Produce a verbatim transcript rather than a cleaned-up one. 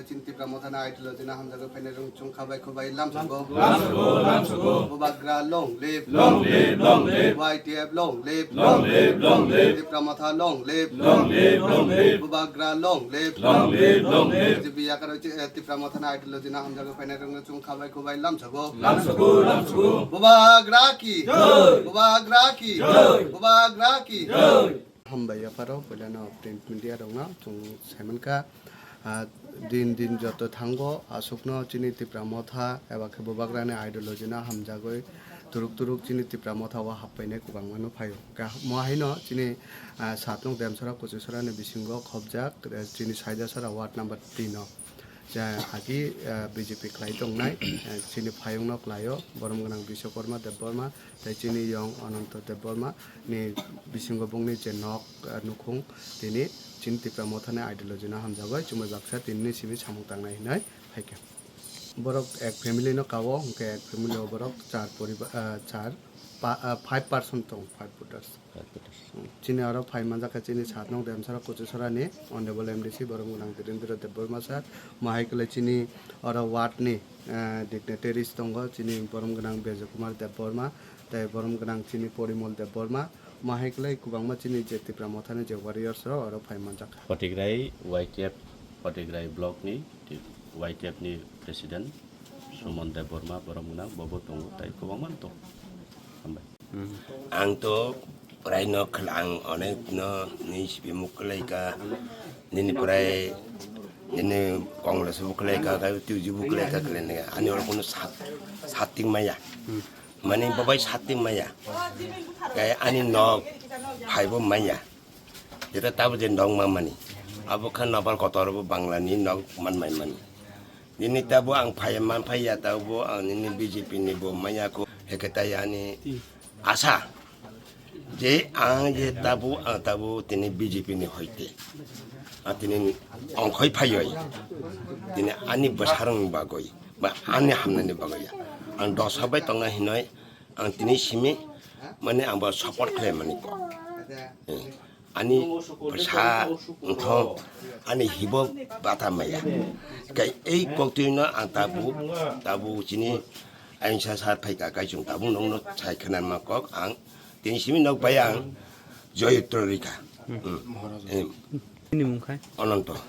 Chini Tipra Mothani ideology no hamjagwi phainai rwng chwng khabai khubai lamsogo. Lamsogo, lamsogo. Bubagra long live. Long live, long live. Y T F long live. Long live, long live. Tipra Motha long live. Long live, long live. Bubagra long live. Long live, long live. B J P yakarwi chi-, eh, Tipra Mothani ideology no hamjagwi phainai rwng chwng khabai khubai lamsogo. Lamsogo, lamsogo. Bubagra ki. Jai. Bubagra ki. Jai. Bubagra ki. Jai. Hambai yapharo puilano print media rokno chwng saimankha, ah, din din joto thango aswkno chini Tipra Motha eba khe Bubagrani ideology no hamjagwi turuk turuk chini Tipra Motha o happainai kwbangma no phaio. Ka-, mo haino chini, ah, satnok Demsora Kuchisora ni bisingo khobjak, eh, chini Saidasora ward number tin o. Ja, agi, ah, B J P khlai tongnai, ah, chini phayungno khlaio, borom gwnang Biswakarma Debbarma, tei chini yong Ananto Debbarma ni bisingo bongni je nok, ah, nukhung, tini chini Tipra Mothani ideology no hamjagwi chumui baksa tinini simi samung tangnai hinwi phaikha. Borok ek family no kao, hwnkhe ek family o borok char poriba-, ah, char, pa-, ah, five person tong, five voters. Chini oro phai manjak kha chini satnok Demsora Kuchisora ni Honorable M D C borom gwnang Dhirendra Debbarma sir. Mahai kwlai chini oro ward ni, eh, dignitaries tongo, chini borom gwnang Bejo Kumar Debbarma, tei borom gwnang chini Porimol Debbarma. Mahai kwlai kwbangma chini je Tipra Mothani je warriors rok oro phai manjak kha. Patigrai Y T F, Patigrai block ni Y T F ni president Suman Debbarma borom gwnang, bobo tongo, tei kwbangma tongo. Hambai. Ang to raino khwla ang onek no ni sipi mukhwlai ka, nini prai nini Congress mukhwlai ka, ka tuji mukhwlai ka khwlai nai ani oro kono sat, sat ting maya. Mani babai sat ting maya. Kai ani nok phaibo maya. Jeta tabo je nok mamani. Abo kha nokbar kotor bo Bangla ni nok man mai mani. Nini tabo ang phai man phai ya tabo ang nini B J P ni bo maya ko heke tai ani asa. Je ang je tabo ang tabo tini B J P ni hoite. A tini ongkhoi phai yoi. Tini ani bwsarang bagoi ba ani hamnani bagoi ya. Ang dosa bai tongna hinoi ang tini simi mane ang bo support khlai mani ko. Eh. Ani bwsa wngthong ani hibo bata maya. Kai ei koktwino ang tabuk, tabuk chini ayungsa sar phaika kai chwng tabuk nokno sai khwnanma kok ang tini simi nok bai ang joyutro rikha. Hmm. Hmm. Em. Nini mung khai? Ananto.